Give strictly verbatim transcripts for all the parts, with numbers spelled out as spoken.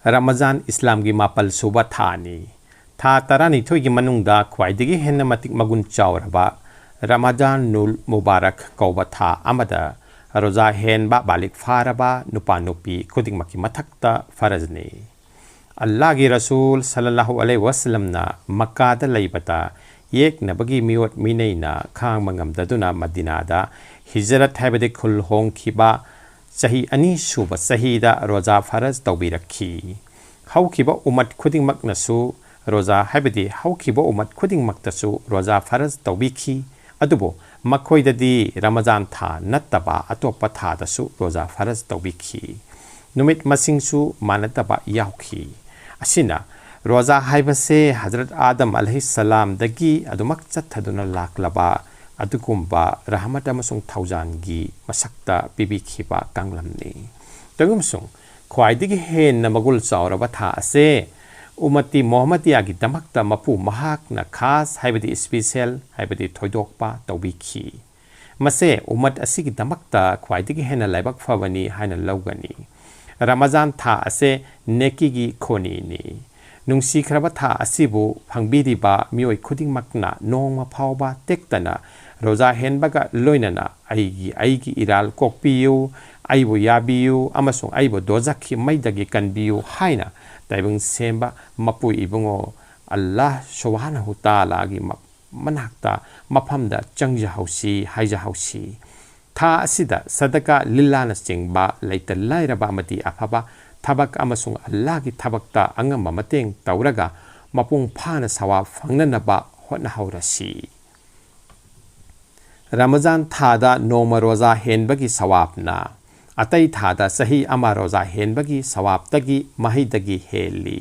ꯔꯃꯖꯥꯟ ꯏꯁꯂꯥꯝꯒꯤ ꯃꯥꯄꯜ ꯁꯨꯕ ꯊꯥꯅꯤ꯫ ꯊꯥ ꯇꯔꯥꯅꯤꯊꯣꯏꯒꯤ ꯃꯅꯨꯡꯗ ꯈ꯭ꯋꯥꯏꯗꯒꯤ ꯍꯦꯟꯅ ꯃꯇꯤꯛ ꯃꯒꯨꯟ ꯆꯥꯎꯔꯕ ꯔꯃꯖꯥꯟ ꯅꯨꯜ ꯃꯨꯕꯥꯔꯛ ꯀꯧꯕ ꯊꯥ ꯑꯃꯗ ꯔꯣꯖꯥ ꯍꯦꯟꯕ ꯕꯥꯂꯤꯛ ꯐꯥꯔꯕ ꯅꯨꯄꯥ ꯅꯨꯄꯤ ꯈꯨꯗꯤꯡꯃꯛꯀꯤ ꯃꯊꯛꯇ ꯐꯔꯖꯅꯤ꯫ ꯑꯜꯂꯥꯍꯒꯤ ꯔꯁꯨꯜ ꯁꯜꯂꯜꯂꯥꯍꯨ ꯑꯂꯩꯍꯤ ꯋꯁꯜꯂꯝꯅ ꯃꯛꯀꯥꯗ ꯂꯩꯕꯗ ꯌꯦꯛꯅꯕꯒꯤ ꯃꯤꯑꯣꯠ ꯃꯤꯅꯩꯅ ꯈꯥꯡꯕ ꯉꯝꯗꯗꯨꯅ ꯃꯗꯤꯅꯥꯗ ꯍꯤꯖꯔꯠ ꯍꯥꯏꯕꯗꯤ ꯈꯨꯜ ꯍꯣꯡꯈꯤꯕ ꯆꯍꯤ ꯑꯅꯤ ꯁꯨꯕ ꯆꯍꯤꯗ ꯔꯣꯖꯥ ꯐꯔꯖ ꯇꯧꯕꯤꯔꯛꯈꯤ꯫ ꯍꯧꯈꯤꯕ ꯎꯃꯠ ꯈꯨꯗꯤꯡꯃꯛꯅꯁꯨ ꯔꯣꯖꯥ ꯍꯥꯏꯕꯗꯤ ꯍꯧꯈꯤꯕ ꯎꯃꯠ ꯈꯨꯗꯤꯡꯃꯛꯇꯁꯨ ꯔꯣꯖꯥ ꯐꯔꯖ ꯇꯧꯕꯤꯈꯤ꯫ ꯑꯗꯨꯕꯨ ꯃꯈꯣꯏꯗꯗꯤ ꯔꯃꯖꯥꯟ ꯊꯥ ꯅꯠꯇꯕ ꯑꯇꯣꯞꯄ ꯊꯥꯗꯁꯨ ꯔꯣꯖꯥ ꯐꯔꯖ ꯇꯧꯕꯤꯈꯤ꯫ ꯅꯨꯃꯤꯠ ꯃꯁꯤꯡꯁꯨ ꯃꯥꯟꯅꯗꯕ ꯌꯥꯎꯈꯤ꯫ ꯑꯁꯤꯅ ꯔꯣꯖꯥ ꯍꯥꯏꯕꯁꯦ ꯍꯖꯔꯠ ꯑꯥꯗꯝ ꯑꯂꯩꯍꯤꯁꯁꯂꯥꯝꯗꯒꯤ ꯑꯗꯨꯃꯛ ꯆꯠꯊꯗꯨꯅ ꯂꯥꯛꯂꯕ ꯑꯗꯨꯒꯨꯝꯕ ꯔꯍꯃꯠ ꯑꯃꯁꯨꯡ ꯊꯧꯖꯥꯟꯒꯤ ꯃꯁꯛꯇ ꯄꯤꯕꯤꯈꯤꯕ ꯀꯥꯡꯂꯝꯅꯤ꯫ ꯇꯧꯏꯒꯨꯝꯁꯨꯡ ꯈ꯭ꯋꯥꯏꯗꯒꯤ ꯍꯦꯟꯅ ꯃꯒꯨꯜ ꯆꯥꯎꯔꯕ ꯊꯥ ꯑꯁꯦ ꯎꯃꯠꯇꯤ ꯃꯣꯍꯝꯃꯗꯤꯌꯥꯒꯤꯗꯃꯛꯇ ꯃꯄꯨ ꯃꯍꯥꯛꯅ ꯈꯥꯁ ꯍꯥꯏꯕꯗꯤ ꯏꯁꯄꯤꯁꯦꯜ ꯍꯥꯏꯕꯗꯤ ꯊꯣꯏꯗꯣꯛꯄ ꯇꯧꯕꯤꯈꯤ꯫ ꯃꯁꯦ ꯎꯃꯠ ꯑꯁꯤꯒꯤꯗꯃꯛꯇ ꯈ꯭ꯋꯥꯏꯗꯒꯤ ꯍꯦꯟꯅ ꯂꯥꯏꯕꯛ ꯐꯕꯅꯤ ꯍꯥꯏꯅ ꯂꯧꯒꯅꯤ꯫ ꯔꯃꯖꯥꯟ ꯊꯥ ꯑꯁꯦ ꯅꯦꯀꯤꯒꯤ ꯈꯣꯅꯤꯅꯤ꯫ ꯅꯨꯡꯁꯤꯈ꯭ꯔꯕ ꯊꯥ ꯑꯁꯤꯕꯨ ꯐꯪꯕꯤꯔꯤꯕ ꯃꯤꯑꯣꯏ ꯈꯨꯗꯤꯡꯃꯛꯅ ꯅꯣꯡꯃ ꯐꯥꯎꯕ ꯇꯦꯛꯇꯅ ꯔꯣꯖꯥ ꯍꯦꯟꯕꯒ ꯂꯣꯏꯅꯅ "ꯑꯩꯒꯤ, ꯑꯩꯒꯤ ꯏꯔꯥꯜ ꯀꯣꯛꯄꯤꯌꯨ, ꯑꯩꯕꯨ ꯌꯥꯕꯤꯌꯨ ꯑꯃꯁꯨꯡ ꯑꯩꯕꯨ ꯗꯣꯖꯈꯀꯤ ꯃꯩꯗꯒꯤ ꯀꯟꯕꯤꯌꯨ" ꯍꯥꯏꯅ ꯇꯥꯏꯕꯪ ꯁꯦꯝꯕ ꯃꯄꯨ ꯏꯕꯨꯡꯉꯣ ꯑꯜꯂꯥꯍ ꯁꯨꯕꯍꯥꯅꯍꯨ ꯇꯥꯂꯥꯒꯤ ꯃ-, ꯃꯅꯥꯛꯇ ꯃꯐꯝꯗ ꯆꯪꯖꯍꯧꯁꯤ, ꯍꯥꯏꯖꯍꯧꯁꯤ꯫ ꯊꯥ ꯑꯁꯤꯗ ꯁꯗꯀꯥ ꯂꯤꯜꯂꯥꯅꯆꯤꯡꯕ ꯂꯩꯇ ꯂꯥꯏꯔꯕ ꯑꯃꯗꯤ ꯑꯐꯕ ꯊꯕꯛ ꯑꯃꯁꯨꯡ ꯑꯜꯂꯥꯍꯒꯤ ꯊꯕꯛꯇ ꯑꯉꯝꯕ ꯃꯇꯦꯡ ꯇꯧꯔꯒ ꯃꯄꯨꯡ ꯐꯥꯅ ꯁꯋꯥꯕ ꯐꯪꯅꯅꯕ ꯍꯣꯠꯅꯍꯧꯔꯁꯤ꯫ ꯔꯃꯖꯥꯟ ꯊꯥꯗ ꯅꯣꯡꯃ ꯔꯣꯖꯥ ꯍꯦꯟꯕꯒꯤ ꯁꯋꯥꯕꯅ ꯑꯇꯩ ꯊꯥꯗ ꯆꯍꯤ ꯑꯃ ꯔꯣꯖꯥ ꯍꯦꯟꯕꯒꯤ ꯁꯋꯥꯕꯇꯒꯤ ꯃꯍꯩꯗꯒꯤ ꯍꯦꯜꯂꯤ꯫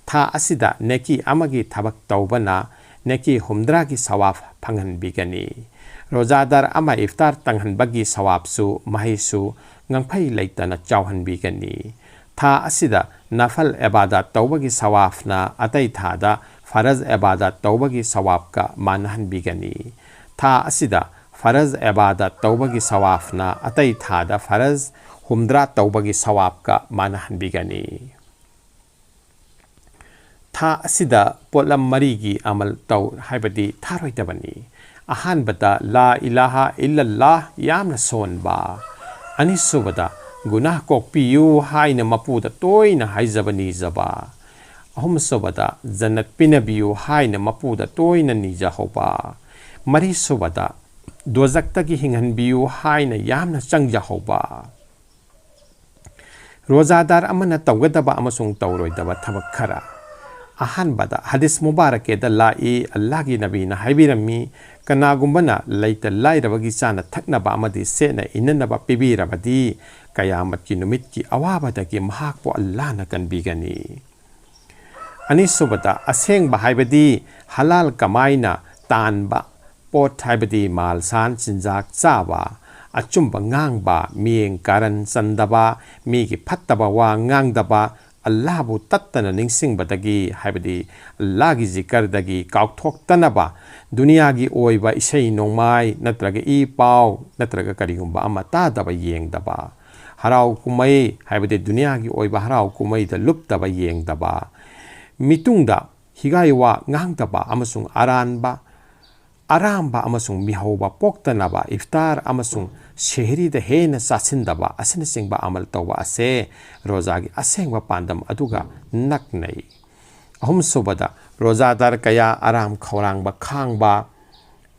ꯊꯥ ꯑꯁꯤꯗ ꯅꯦꯀꯤ ꯑꯃꯒꯤ ꯊꯕꯛ ꯇꯧꯕꯅ ꯅꯦꯀꯤ ꯍꯨꯝꯗ꯭ꯔꯥꯒꯤ ꯁꯋꯥꯕ ꯐꯪꯍꯟꯕꯤꯒꯅꯤ꯫ ꯔꯣꯖꯥꯗꯥꯔ ꯑꯃ ꯏꯐꯇꯥꯔ ꯇꯪꯍꯟꯕꯒꯤ ꯁꯋꯥꯕꯁꯨ ꯃꯍꯩꯁꯨ ꯉꯝꯈꯩ ꯂꯩꯇꯅ ꯆꯥꯎꯍꯟꯕꯤꯒꯅꯤ꯫ ꯊꯥ ꯑꯁꯤꯗ ꯅꯐꯜ ꯏꯕꯥꯗꯥꯠ ꯇꯧꯕꯒꯤ ꯁꯋꯥꯕꯅ ꯑꯇꯩ ꯊꯥꯗ ꯐꯔꯖ ꯏꯕꯥꯗꯥꯠ ꯇꯧꯕꯒꯤ ꯁꯋꯥꯕꯀ ꯃꯥꯟꯅꯍꯟꯕꯤꯒꯅꯤ꯫ ꯊꯥ ꯑꯁꯤꯗ ꯐꯔꯖ ꯏꯕꯥꯗꯥꯠ ꯇꯧꯕꯒꯤ ꯁꯋꯥꯕꯅ ꯑꯇꯩ ꯊꯥꯗ ꯐꯔꯖ ꯍꯨꯝꯗ꯭ꯔꯥ ꯇꯧꯕꯒꯤ ꯁꯋꯥꯕꯀ ꯃꯥꯟꯅꯍꯟꯕꯤꯒꯅꯤ꯫ ꯊꯥ ꯑꯁꯤꯗ ꯄꯣꯠꯂꯝ ꯃꯔꯤꯒꯤ ꯑꯃꯜ ꯇꯧ ꯍꯥꯏꯕꯗꯤ ꯊꯥꯔꯣꯏꯗꯕꯅꯤ꯫ ꯑꯍꯥꯟꯕꯗ ꯂꯥ ꯏꯂꯥꯍ ꯏꯜꯂꯜꯂꯥꯍ ꯌꯥꯝꯅ ꯁꯣꯟꯕ, ꯑꯅꯤꯁꯨꯕꯗ ꯒꯨꯅꯥꯍ ꯀꯣꯛꯄꯤꯌꯨ ꯍꯥꯏꯅ ꯃꯄꯨꯗ ꯇꯣꯏꯅ ꯍꯥꯏꯖꯕ ꯅꯤꯖꯕ, ꯑꯍꯨꯝꯁꯨꯕꯗ ꯖꯟꯅꯠ ꯄꯤꯅꯕꯤꯌꯨ ꯍꯥꯏꯅ ꯃꯄꯨꯗ ꯇꯣꯏꯅ ꯅꯤꯖꯍꯧꯕ, ꯃꯔꯤꯁꯨꯕꯗ ꯗꯣꯖꯛꯇꯒꯤ ꯍꯤꯡꯍꯟꯕꯤꯌꯨ ꯍꯥꯏꯅ ꯌꯥꯝꯅ ꯆꯪꯖꯍꯧꯕ꯫ ꯔꯣꯖꯥꯗꯥꯔ ꯑꯃꯅ ꯇꯧꯒꯗꯕ ꯑꯃꯁꯨꯡ ꯇꯧꯔꯣꯏꯗꯕ ꯊꯕꯛ ꯈꯔ꯫ ꯑꯍꯥꯟꯕꯗ, ꯍꯗꯤꯁ ꯃꯨꯕꯥꯔꯛꯀꯦꯗ ꯂꯥꯛꯏ, ꯑꯜꯂꯥꯍꯒꯤ ꯅꯕꯤꯅ ꯍꯥꯏꯕꯤꯔꯝꯃꯤ, "ꯀꯅꯥꯒꯨꯝꯕꯅ ꯂꯩꯇ ꯂꯥꯏꯔꯕꯒꯤ ꯆꯥꯅ ꯊꯛꯅꯕ ꯑꯃꯗꯤ ꯁꯦꯠꯅ ꯏꯅꯅꯕ ꯄꯤꯕꯤꯔꯕꯗꯤ, ꯀꯌꯥꯃꯠꯀꯤ ꯅꯨꯃꯤꯠꯀꯤ ꯑꯋꯥꯕꯗꯒꯤ ꯃꯍꯥꯛꯄꯨ ꯑꯜꯂꯥꯍꯅ ꯀꯟꯕꯤꯒꯅꯤ"꯫ ꯑꯅꯤꯁꯨꯕꯗ, ꯑꯁꯦꯡꯕ ꯍꯥꯏꯕꯗꯤ ꯍꯂꯥꯜ ꯀꯃꯥꯏꯅ ꯇꯥꯟꯕ ꯄꯣꯠ, ꯍꯥꯏꯕꯗꯤ ꯃꯥꯜꯁꯥꯟ ꯆꯤꯟꯖꯥꯛ ꯆꯥꯕ, ꯑꯆꯨꯝꯕ ꯉꯥꯡꯕ, ꯃꯤꯠꯌꯦꯡ ꯀꯥꯔꯟ ꯆꯟꯗꯕ, ꯃꯤꯒꯤ ꯐꯠꯇꯕ ꯋꯥ ꯉꯥꯡꯗꯕ, ꯑꯜꯂꯥꯍꯕꯨ ꯇꯠꯇꯅ ꯅꯤꯡꯁꯤꯡꯕꯗꯒꯤ, ꯍꯥꯏꯕꯗꯤ ꯑꯜꯂꯥꯍꯒꯤ ꯖꯤꯀꯔꯗꯒꯤ ꯀꯥꯎꯊꯣꯛꯇꯅꯕ, ꯗꯨꯅꯤꯌꯥꯒꯤ ꯑꯣꯏꯕ ꯏꯁꯩ ꯅꯣꯡꯃꯥꯏ ꯅꯠꯇ꯭ꯔꯒ ꯏ ꯄꯥꯎ ꯅꯠꯇ꯭ꯔꯒ ꯀꯔꯤꯒꯨꯝꯕ ꯑꯃ ꯇꯥꯗꯕ ꯌꯦꯡꯗꯕ, ꯍꯔꯥꯎ ꯀꯨꯝꯍꯩ, ꯍꯥꯏꯕꯗꯤ ꯗꯨꯅꯤꯌꯥꯒꯤ ꯑꯣꯏꯕ ꯍꯔꯥꯎ ꯀꯨꯝꯍꯩꯗ ꯂꯨꯞꯇꯕ ꯌꯦꯡꯗꯕ, ꯃꯤꯇꯨꯡꯗ ꯍꯤꯒꯥꯏ ꯋꯥ ꯉꯥꯡꯗꯕ ꯑꯃꯁꯨꯡ ꯑꯔꯥꯟꯕ, ꯑꯔꯥꯝꯕ ꯑꯃꯁꯨꯡ ꯃꯤꯍꯧꯕ ꯄꯣꯛꯇꯅꯕ ꯏꯐꯇꯥꯔ ꯑꯃꯁꯨꯡ ꯁꯦꯍꯔꯤꯗ ꯍꯦꯟꯅ ꯆꯥꯁꯤꯟꯗꯕ ꯑꯁꯤꯅꯆꯤꯡꯕ ꯑꯃꯜ ꯇꯧꯕ ꯑꯁꯦ ꯔꯣꯖꯥꯒꯤ ꯑꯁꯦꯡꯕ ꯄꯥꯟꯗꯝ ꯑꯗꯨꯒ ꯅꯛꯅꯩ꯫ ꯑꯍꯨꯝꯁꯨꯕꯗ, ꯔꯣꯖꯥꯗꯥꯔ ꯀꯌꯥ ꯑꯔꯥꯝ ꯈꯧꯔꯥꯡꯕ ꯈꯥꯡꯕ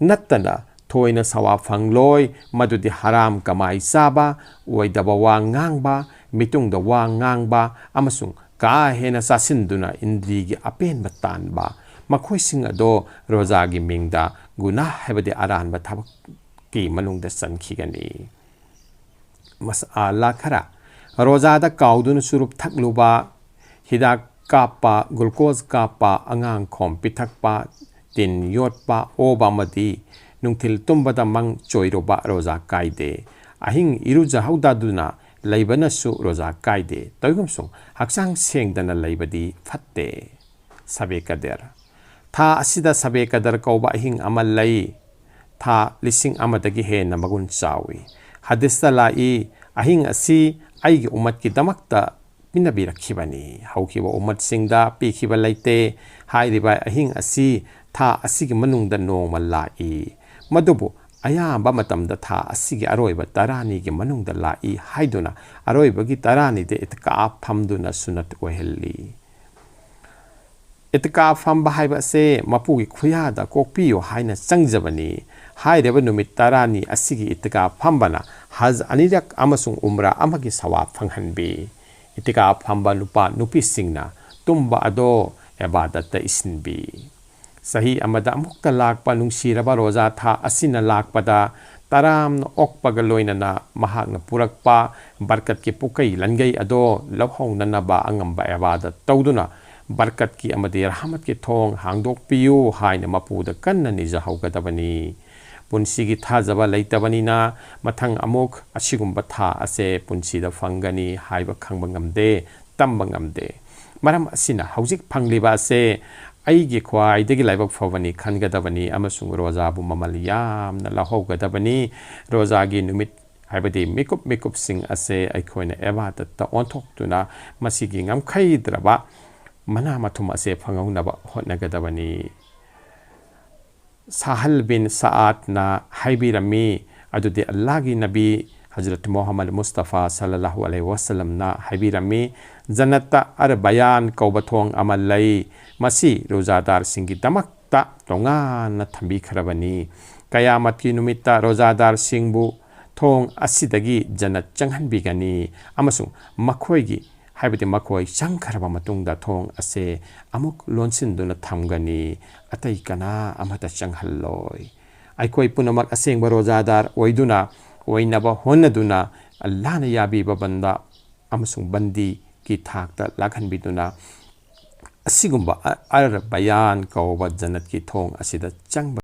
ꯅꯠꯇꯅ ꯊꯣꯏꯅ ꯁꯋꯥꯕ ꯐꯪꯂꯣꯏ, ꯃꯗꯨꯗꯤ ꯍꯔꯥꯝ ꯀꯃꯥꯏ ꯆꯥꯕ, ꯑꯣꯏꯗꯕ ꯋꯥ ꯉꯥꯡꯕ, ꯃꯤꯇꯨꯡꯗ ꯋꯥ ꯉꯥꯡꯕ ꯑꯃꯁꯨꯡ ꯀꯥ ꯍꯦꯟꯅ ꯆꯥꯁꯤꯟꯗꯨꯅ ꯏꯟꯗ꯭ꯔꯤꯒꯤ ꯑꯄꯦꯟꯕ ꯇꯥꯟꯕ, ꯃꯈꯣꯏꯁꯤꯡ ꯑꯗꯣ ꯔꯣꯖꯥꯒꯤ ꯃꯤꯡꯗ ꯒꯨꯅꯥꯍ, ꯍꯥꯏꯕꯗꯤ ꯑꯔꯥꯟꯕ ꯊꯕꯛꯀꯤ ꯃꯅꯨꯡꯗ ꯆꯟꯈꯤꯒꯅꯤ꯫ ꯃꯁꯑꯂꯥ ꯈꯔ: ꯔꯣꯖꯥꯗ ꯀꯥꯎꯗꯨꯅ ꯆꯨꯔꯨꯞ ꯊꯛꯂꯨꯕ, ꯍꯤꯗꯥꯛ ꯀꯥꯞꯄ, ꯒ꯭ꯂꯨꯀꯣꯖ ꯀꯥꯞꯄ, ꯑꯉꯥꯡ ꯈꯣꯝ ꯄꯤꯊꯛꯄ, ꯇꯤꯟ ꯌꯣꯠꯄ, ꯑꯣꯕ ꯑꯃꯗꯤ ꯅꯨꯡꯊꯤꯜ ꯇꯨꯝꯕꯗ ꯃꯪ ꯆꯣꯏꯔꯨꯕ ꯔꯣꯖꯥ ꯀꯥꯏꯗꯦ꯫ ꯑꯍꯤꯡ ꯏꯔꯨꯖꯍꯧꯗꯗꯨꯅ ꯂꯩꯕꯅꯁꯨ ꯔꯣꯖꯥ ꯀꯥꯏꯗꯦ꯫ ꯇꯧꯏꯒꯨꯝꯁꯨꯡ ꯍꯛꯆꯥꯡ ꯁꯦꯡꯗꯅ ꯂꯩꯕꯗꯤ ꯐꯠꯇꯦ꯫ ꯁꯕꯦ ꯀꯗꯔ: ꯊꯥ ꯑꯁꯤꯗ ꯁꯕꯦ ꯀꯗꯔ ꯀꯧꯕ ꯑꯍꯤꯡ ꯑꯃ ꯂꯩ꯫ ꯊꯥ ꯂꯤꯁꯤꯡ ꯑꯃꯗꯒꯤ ꯍꯦꯟꯅ ꯃꯒꯨꯟ ꯆꯥꯎꯏ꯫ ꯍꯗꯤꯁꯇ ꯂꯥꯛꯏ, "ꯑꯍꯤꯡ ꯑꯁꯤ ꯑꯩꯒꯤ ꯎꯃꯠꯀꯤꯗꯃꯛꯇ ꯄꯤꯅꯕꯤꯔꯛꯈꯤꯕꯅꯤ꯫ ꯍꯧꯈꯤꯕ ꯎꯃꯠꯁꯤꯡꯗ ꯄꯤꯈꯤꯕ ꯂꯩꯇꯦ꯫ ꯍꯥꯏꯔꯤꯕ ꯑꯍꯤꯡ ꯑꯁꯤ ꯊꯥ ꯑꯁꯤꯒꯤ ꯃꯅꯨꯡꯗ ꯅꯣꯡꯃ ꯂꯥꯛꯏ꯫ ꯃꯗꯨꯕꯨ ꯑꯌꯥꯝꯕ ꯃꯇꯝꯗ ꯊꯥ ꯑꯁꯤꯒꯤ ꯑꯔꯣꯏꯕ ꯇꯔꯥꯅꯤꯒꯤ ꯃꯅꯨꯡꯗ ꯂꯥꯛꯏ ꯍꯥꯏꯗꯨꯅ ꯑꯔꯣꯏꯕꯒꯤ ꯇꯔꯥꯅꯤꯗ ꯏꯇꯤꯀꯥꯐ ꯐꯝꯗꯨꯅ ꯁꯨꯅꯠ ꯑꯣꯏꯍꯜꯂꯤ꯫ ꯏꯇꯤꯀꯥꯐ ꯐꯝꯕ ꯍꯥꯏꯕ ꯑꯁꯦ ꯃꯄꯨꯒꯤ ꯈꯨꯌꯥꯗ ꯀꯣꯛꯄꯤꯌꯨ ꯍꯥꯏꯅ ꯆꯪꯖꯕꯅꯤ꯫ ꯍꯥꯏꯔꯤꯕ ꯅꯨꯃꯤꯠ ꯇꯔꯥꯅꯤ ꯑꯁꯤꯒꯤ ꯏꯇꯤꯀꯥꯐ ꯐꯝꯕꯅ ꯍꯖ ꯑꯅꯤꯔꯛ ꯑꯃꯁꯨꯡ ꯎꯝꯔꯥ ꯑꯃꯒꯤ ꯁꯋꯥꯕ ꯐꯪꯍꯟꯕꯤ꯫ ꯏꯇꯤꯀꯥꯐ ꯐꯝꯕ ꯅꯨꯄꯥ ꯅꯨꯄꯤꯁꯤꯡꯅ ꯇꯨꯝꯕ ꯑꯗꯣ ꯏꯕꯥꯗꯠꯇ ꯏꯁꯤꯟꯕꯤ꯫ ꯆꯍꯤ ꯑꯃꯗ ꯑꯃꯨꯛꯇ ꯂꯥꯛꯄ ꯅꯨꯡꯁꯤꯔꯕ ꯔꯣꯖꯥ ꯊꯥ ꯑꯁꯤꯅ ꯂꯥꯛꯄꯗ ꯇꯔꯥꯝꯅ ꯑꯣꯛꯄꯒ ꯂꯣꯏꯅꯅ ꯃꯍꯥꯛꯅ ꯄꯨꯔꯛꯄ ꯕꯔꯀꯠꯀꯤ ꯄꯨꯀꯩ ꯂꯟꯒꯩ ꯑꯗꯣ ꯂꯧꯍꯧꯅꯅꯕ ꯑꯉꯝꯕ ꯏꯕꯥꯗꯠ ꯇꯧꯗꯨꯅ ꯕꯔꯀꯠꯀꯤ ꯑꯃꯗꯤ ꯔꯍꯃꯠꯀꯤ ꯊꯣꯡ ꯍꯥꯡꯗꯣꯛꯄꯤꯌꯨ ꯍꯥꯏꯅ ꯃꯄꯨꯗ ꯀꯟꯅ ꯅꯤꯖꯍꯧꯒꯗꯕꯅꯤ꯫ ꯄꯨꯟꯁꯤꯒꯤ ꯊꯥꯖꯕ ꯂꯩꯇꯕꯅꯤꯅ ꯃꯊꯪ ꯑꯃꯨꯛ ꯑꯁꯤꯒꯨꯝꯕ ꯊꯥ ꯑꯁꯦ ꯄꯨꯟꯁꯤꯗ ꯐꯪꯒꯅꯤ ꯍꯥꯏꯕ ꯈꯪꯕ ꯉꯝꯗꯦ, ꯇꯝꯕ ꯉꯝꯗꯦ꯫ ꯃꯔꯝ ꯑꯁꯤꯅ ꯍꯧꯖꯤꯛ ꯐꯪꯂꯤꯕ ꯑꯁꯦ ꯑꯩꯒꯤ ꯈ꯭ꯋꯥꯏꯗꯒꯤ ꯂꯥꯏꯕꯛ ꯐꯕꯅꯤ ꯈꯟꯒꯗꯕꯅꯤ ꯑꯃꯁꯨꯡ ꯔꯣꯖꯥꯕꯨ ꯃꯃꯜ ꯌꯥꯝꯅ ꯂꯧꯍꯧꯒꯗꯕꯅꯤ꯫ ꯔꯣꯖꯥꯒꯤ ꯅꯨꯃꯤꯠ ꯍꯥꯏꯕꯗꯤ ꯃꯤꯀꯨꯞ ꯃꯤꯀꯨꯞꯁꯤꯡ ꯑꯁꯦ ꯑꯩꯈꯣꯏꯅ ꯏꯕꯥꯗꯠꯇ ꯑꯣꯟꯊꯣꯛꯇꯨꯅ ꯃꯁꯤꯒꯤ ꯉꯝꯈꯩꯗ꯭ꯔꯕ ꯃꯅꯥ ꯃꯊꯨꯝ ꯑꯁꯦ ꯐꯪꯍꯧꯅꯕ ꯍꯣꯠꯅꯒꯗꯕꯅꯤ꯫ ꯁꯥꯍꯜ ꯕꯤꯟ ꯁꯥꯑꯠꯅ ꯍꯥꯏꯕꯤꯔꯝꯃꯤ, ꯑꯗꯨꯗꯤ ꯑꯜꯂꯥꯍꯒꯤ ꯅꯕꯤ ꯍꯖꯔꯠ ꯃꯨꯍꯝꯃꯗ ꯃꯨꯁꯇꯐꯥ ꯁꯜꯂꯜꯂꯥꯍꯨ ꯑꯂꯩꯍꯤ ꯋꯥꯁꯜꯂꯝꯅ ꯍꯥꯏꯕꯤꯔꯝꯃꯤ, "ꯖꯟꯅꯠꯇ ꯑꯔ ꯕꯌꯥꯟ ꯀꯧꯕ ꯊꯣꯡ ꯑꯃ ꯂꯩ꯫ ꯃꯁꯤ ꯔꯣꯖꯥꯗꯥꯔꯁꯤꯡꯒꯤꯗꯃꯛꯇ ꯇꯣꯉꯥꯟꯅ ꯊꯝꯕꯤꯈ꯭ꯔꯕꯅꯤ꯫ ꯀꯌꯥꯃꯠꯀꯤ ꯅꯨꯃꯤꯠꯇ ꯔꯣꯖꯥꯗꯥꯔꯁꯤꯡꯕꯨ ꯊꯣꯡ ꯑꯁꯤꯗꯒꯤ ꯖꯟꯅꯠ ꯆꯪꯍꯟꯕꯤꯒꯅꯤ ꯑꯃꯁꯨꯡ ꯃꯈꯣꯏꯒꯤ ꯍꯥꯏꯕꯗꯤ ꯃꯈꯣꯏ ꯆꯪꯈ꯭ꯔꯕ ꯃꯇꯨꯡꯗ ꯊꯣꯡ ꯑꯁꯦ ꯑꯃꯨꯛ ꯂꯣꯟꯁꯤꯟꯗꯨꯅ ꯊꯝꯒꯅꯤ꯫ ꯑꯇꯩ ꯀꯅꯥ ꯑꯃꯠꯇ ꯆꯪꯍꯜꯂꯣꯏ꯫ ꯑꯩꯈꯣꯏ ꯄꯨꯝꯅꯃꯛ ꯑꯁꯦꯡꯕ ꯔꯣꯖꯥꯗꯥꯔ ꯑꯣꯏꯗꯨꯅ, ꯑꯣꯏꯅꯕ ꯍꯣꯠꯅꯗꯨꯅ, ꯑꯜꯂꯥꯍꯅ ꯌꯥꯕꯤꯕ ꯕꯟꯗꯥ ꯑꯃꯁꯨꯡ ꯕꯟꯗꯤꯒꯤ ꯊꯥꯛꯇ ꯂꯥꯛꯍꯟꯕꯤꯗꯨꯅ, ꯑꯁꯤꯒꯨꯝꯕ ꯑ-, ꯑꯔ ꯕꯌꯥꯟ ꯀꯧꯕ ꯖꯟꯅꯠꯀꯤ ꯊꯣꯡ ꯑꯁꯤꯗ ꯆꯪꯕ